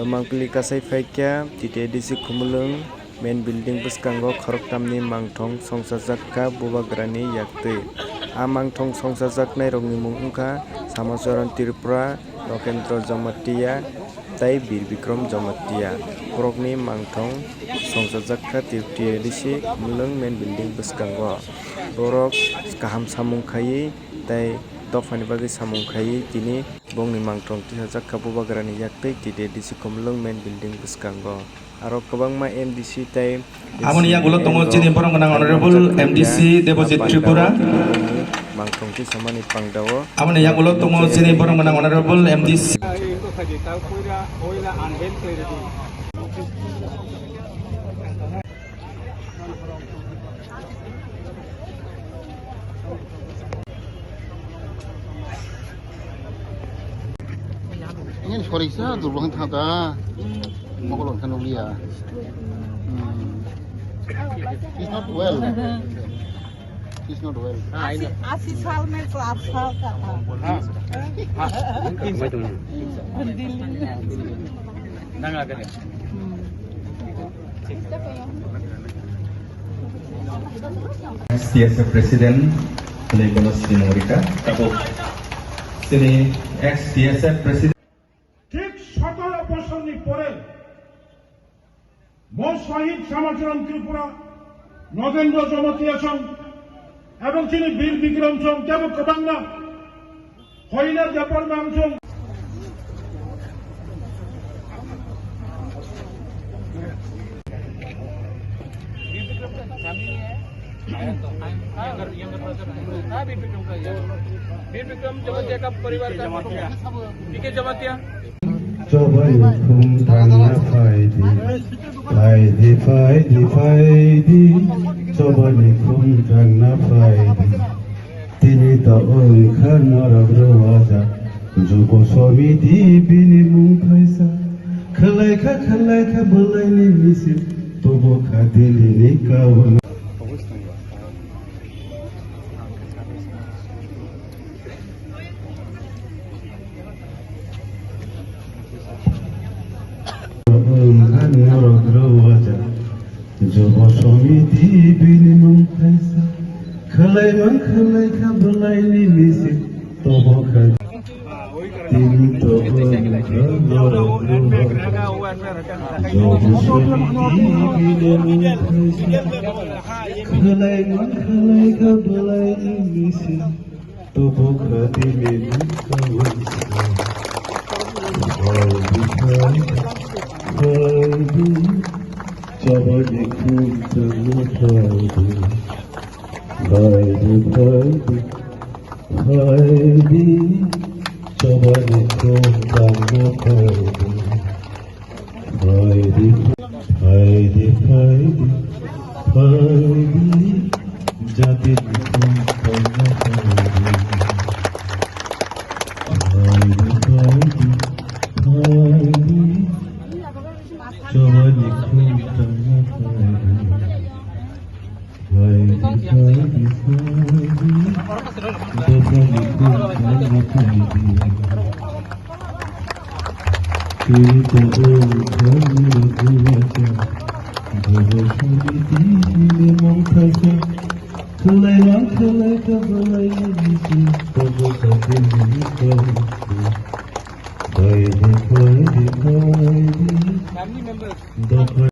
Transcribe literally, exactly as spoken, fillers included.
Mangpili kasai phaikha T T A D C Khumulwng main building bwskango khoroktamni mangthong songchajakha bubagrani yaktwi. A mangthong songchajaknairokni mung wngkha Samacharan Tripura, Lokendra Jamatia tei Bir Bikram Jamatia. Borokni mangthong songchajakha T T A D C Khumulwng main building bwskango. Borok kaham samung khaiwi tei dophani bagwi samung khaiwi tini bongni mangthong tisajakha bubagrani yaktwi T T A D C Khumulwng main building bwskango. Aro kwbangma M D C tei Aboni yagulo tongo chini borok gwnang Honorable M D C Debojit Tripura. Mangthong tisamani pangdao. Aboni yagulo tongo chini borok gwnang Honorable M D C. Ini sorry sa, durbang thang ta. Mokol kan ulia. Hmm. He's not well. He's not well. Assi, assi sal mein saat sal ka tha. Dil. Ex T S F President, Honorable Sri Morika. Sini ex T S F President. ঠিক সতেরো বছরনি পরে mo Shahid Samacharan Tripura, Nagendra Jamatia song, ebong chini Bir Bikram song, tebo kwbangma Hoina Debbarma song. हाँ, बीर विक्रम का, बीर विक्रम जमातिया का परिवार का, पीके Jamatia. Chobani khum tangna phaidi, phaidi, phaidi, phaidi, chobani khum tangna phaidi. Tini to wngkha norok rwajak, jubo somiti bini mung thaisa. Khwlaikha, khwlaikha bwlaini misil, tubu kha Dillini kauna. Wngkha norok rwajak, jubo somiti bini mung thaisa. Khwlai man khwlai kha bwlaini misil, tobo kha. Tini tobo wngkha norok rwajak, jubo somiti bini mung thaisa. Khwlai man khwlai kha bwlaini misil. Tubu khadi mini kawan sa. Hai di hai, hai di, chobani khum tangna hai di. Hai di, hai di, hai di, chobani khum tangna hai di. Phaidi, phaidi, phaidi, phaidi, jatini khum tangna phaidi. Phaidi, phaidi, phaidi, chobani khum tangna phaidi. Phaidi, phaidi, phaidi, chobani khum tangna phaidi. Tini tobo wngkha norok rwajak, jubo somiti bini mung thaisa. Khwlai man khwlai kha bwlaini misil, tobo kha Dillini kawan sa. Phaidi, phaidi, phaidi, dopha.